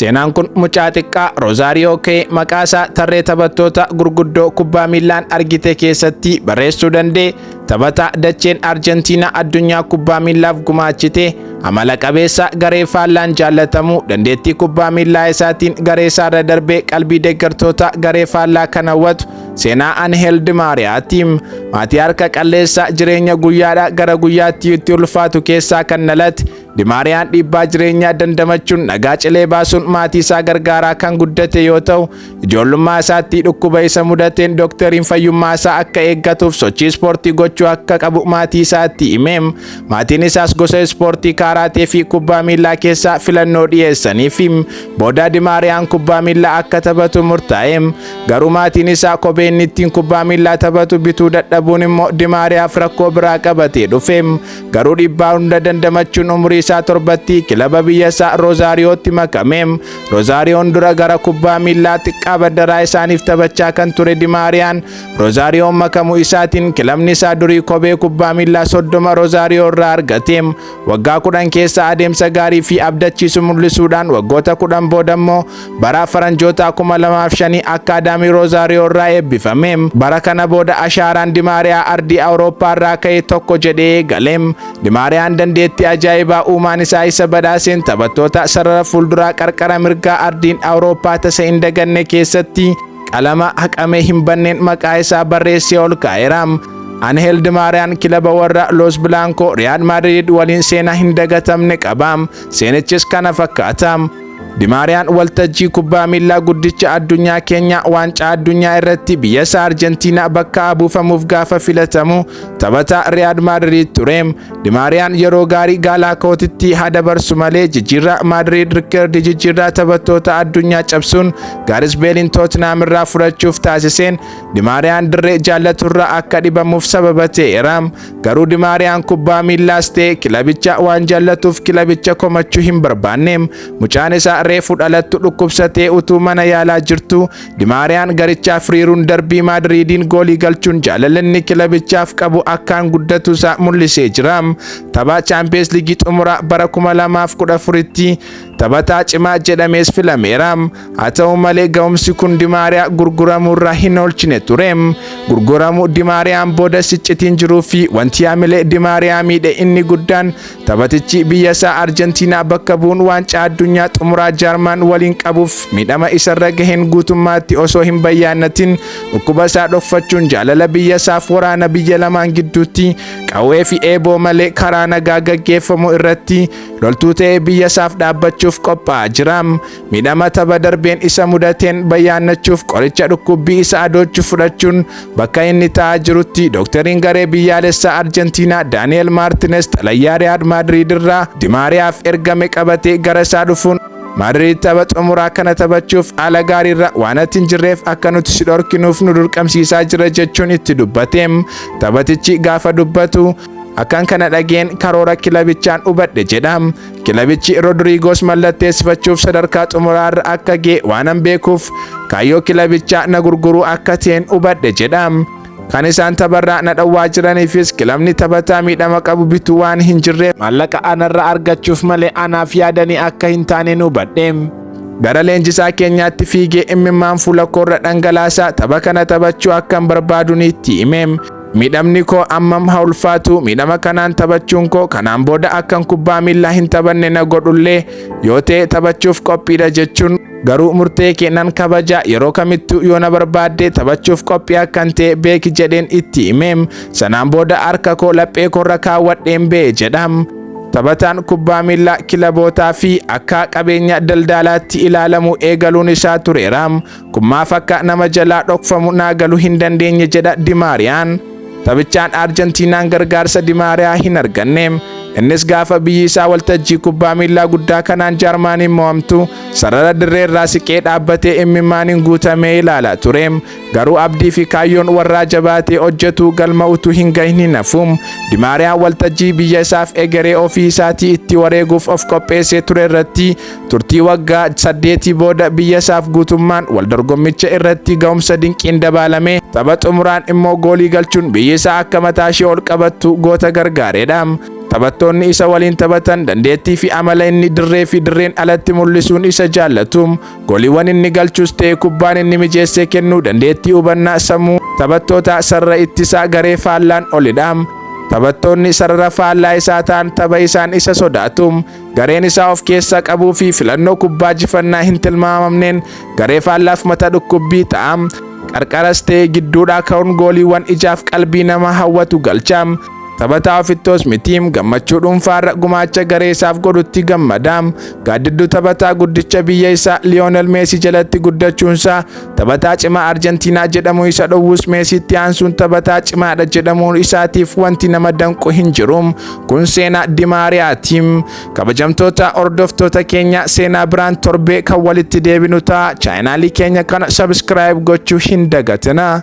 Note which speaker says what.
Speaker 1: Seenaan kun mucaa xiqqaa Roozaariyoo ka'ee maqaa isaa tarree taphattoota gurguddoo kubbaa miillaan argite keessatti barreessuu danda'e, taphataa dacheen Arjentiinaa addunyaa kubbaa miillaaf gumaachite, amala qabeessa garee faallaan jaallatamu, dandeettii kubbaa miillaa isaatiin garee isaarra darbee qalbii deeggartoota garee faallaa kan hawwatu seenaa Anheel Dimaariyaati. Maatii harka qalleessa jireenya guyyaadhaa gara guyyaatti itti ulfaatu keessaa kan dhalate Dimaariyaan dhiibbaa jireenyaa dandamachuun dhagaa cilee baasuun maatii isaa gargaaraa kan guddate yoo ta'u, ijoollummaa isaatti dhukkuba isa mudateen dookteriin fayyummaa isaa akka eeggatuuf sochii ispoortii gochuu akka qabu maatii isaatti himeem. Maatiin isaas gosa ispoortii kaaraatee fi kubbaa miillaa keessaa filannoo dhiyeessaniif. Booda Dimaariyaan kubbaa miillaa akka taphatu murtaa'eem. Garuu maatiin isaa kophee inni ittiin kubbaa miillaa taphatu bituu dadhabuun immoo Dimaariyaaf rakkoo biraa qabatee dhufeem. Garuu dhiibbaa hunda dandamachuun umurii isaa 7tti kilaba biyya isaa Roozaariyootti makameem. Roozaariyoon dura gara kubbaa miillaa xiqqaa baddaraa isaaniif taphachaa kan ture Dimaariyaan Roozaariyoon makamuu isaatiin kilabni isaa durii kophee kubbaa miillaa 30 Roozaariyoo irraa argateem. Waggaa 10 keessa adeemsa gaarii fi abdachiisu mul'isuudhaan waggoota 10 booda immoo bara faranjoota 2005 akkaadaamii Roozaariyoo irraa eebbifameem. Bara kana booda ashaaraan Dimaariyaa ardii Awurooppaa irraa ka'e tokko jedhee eegaleem. Dimaariyaan dandeettii ajaa'ibaa uumaan isaa isa badhaaseen taphattoota sarara fuulduraa qarqara mirgaa ardiin Awurooppaa tasa hin daganne keessatti qalama haqamee hin banneen maqaa isaa barreessee ol kaa'eera. Anheel Dimaariyaan kilaba warra Los Blanco Riyaad Maadriid waliin seenaa hin dagatamne qaba. Seenichis kana fakkaata. Dimaariyaan waltajjii kubbaa miillaa guddicha addunyaa keenya waancaa addunyaa irratti biyya isaa Arjentiinaa bakka buufamuuf gaafa filatamu taphataa Riyaad Maadriid ture. Dimaariyaan yeroo gaarii Gaalaakotitti haa dabarsu malee jijjiirraa Maadriid rikkeerdii jijjiirraa taphattoota addunyaa cabsuun Gaaris Beeliin Tottenham irraa fudhachuuf taasiseen Dimaariyaan dirree jaallaturraa akka dhibamuuf sababa ta'eera. Garuu Dimaariyaan kubbaa miillaas ta'e kilabicha waan jaallatuuf kilabicha komachuu hin barbaanne. Mucaan isaa reefu dhalattu dhukkubsatee utuu mana yaalaa jirtu Dimaariyaan garichaaf riiruun darbii Maadriidiin goolii galchuun jaalalanni kilabichaaf qabu akkaan guddatu isaa mul'isee jira. Tapha Chaampiyeens Liigii xumuraa bara 2014tti taphataa cimaa jedhamees filameera. Haa ta'u malee ga'umsi kun Dimaariyaa gurguramuurraa hin oolchine ture. Gurguramuu Dimaariyaan booda siccitiin jiruu fi wanti haamilee Dimaariyaa miidhe inni guddaan taphatichi biyya isaa Arjentiinaa bakka bu'uun waancaa addunyaa xumuraa Jaarmaan waliin qabuuf miidhama isarra gaheen guutummaatti osoo hin bayyaannatin dhukkuba isaa dhokfachuun jaalala biyya isaaf waraana biyya lamaan gidduutti qawwee fi eeboo malee karaa nagaa gaggeeffamu irratti loltuu ta'ee biyya isaaf dhaabbachuuf qophaa'aa jira. Miidhama tapha darbeen isa mudateen bayyaannachuuf qoricha dhukkubbii isa adoochu fudhachuun bakka inni taa'aa jirutti dookteriin garee biyyaalessaa Arjentiinaa Daani'el Maartines xalayaa Riyaad Maadriid irraa Dimaariyaaf ergame qabatee gara isaa dhufuun Maadriid tapha xumuraa kana taphachuuf haala gaariirra waan ati hin jirreef akka nuti si dhorkinuuf nu dirqamsiisaa jira jechuun itti dubbate. Taphatichi gaafa dubbatu akkan kana dhageen karoora kilabichaan hubadhe jedha. Kilabichi Rodrigoos mallatteessifachuuf sadarkaa xumuraarra akka ga'e waanan beekuuf kaayyoo kilabichaa na gurguruu akka ta'een hubadhe jedha. Kan isaan tapharraa na dhowwaa jiraniifis kilabni taphataa miidhama qabu bituu waan hin jirreef maallaqa anarra argachuuf malee anaaf yaadanii akka hin taane hubadhe. Gara leenjisaa keenyaatti fiigee imimmaan fuula koorra dhangalaasaa tapha kana taphachuu akkan barbaadu ni itti hime. Miidhamni koo ammam haa ulfaatu, miidhama kanaan taphachuun koo kanaan booda akkan kubbaa miillaa hin taphanne na godhullee yoo ta'e taphachuuf qophiidha jechuun, garuu murtee kee nan kabaja, yeroo kamittuu yoo na barbaadde taphachuuf qophii akkan ta'e beeki jedheen itti hime. Sanaan booda harka koo laphee koorra kaawwadheen ba'e jedha. Taphataan kubbaa miillaa kilabootaa fi akka qabeenya daldalaatti ilaalamu eegaluun isaa tureera. Kun maaf akka nama jalaa dhokfamu naa galuu hin dandeenye jedha Dimaariyaan. Taphichaan Arjentiinaan gargaarsa Dimaariyaa hin arganne. Innis gaafa biyyi isaa waltajjii kubbaa miillaa guddaa kanaan Jaarmaaniin mo'amtu sarara dirree irraa siqee dhaabbatee imimmaaniin guutamee ilaala ture. Garuu abdii fi kaayyoon warraa jabaatee hojjetu galma utuu hin gahin hin hafu. Dimaariyaan waltajjii biyya isaaf egeree ofii isaatii itti wareeguuf of qopheessee ture irratti turtii waggaa 8 booda biyya isaaf guutummaan wal dorgommicha irratti ga'umsa dinqiin dabaalame tapha xumuraan immoo goolii galchuun biyyi isaa akka mataa ishee ol qabattu goota gargaaredha. Taphattoonni isa waliin taphatan dandeettii fi amala inni dirree fi dirreen alatti mul'isuun isa jaallatu. Gooliiwwan inni galchus ta'e kubbaan inni mijeessee kennu dandeettii hubannaa sammuu taphattoota sarara ittisaa garee faallaan olidha. Taphattoonni sarara faallaa isaa ta'an tapha isaan isa sodaatu. Gareen isaa of keessaa qabuu fi filannoo kubbaa jifannaa hin tilmaamamneen garee faallaaf mata dhukkubbii ta'a. Qarqaras ta'e gidduudhaa ka'uun gooliiwwan ijaaf qalbii nama hawwatu galcha. Taphataa ofittoos mitiim, gammachuu dhuunfaarra gumaacha garee isaaf godhutti gammada. Gaaddidduu taphataa guddicha biyya isaa Liyoonel Meesii jalatti guddachuunsaa taphataa cimaa Arjentiinaa jedhamuu isa dhowwus, Meesiitti aansuun taphataa cimaadha jedhamuu isaatiif wanti nama danqu hin jiru. Kun seenaa Dimaariyaati. Kabajamtoota hordoftoota keenya, seenaa biraan torbee kan walitti deebinu ta'a. Chaanaalii keenya kana subscribe gochuu hin dagatina.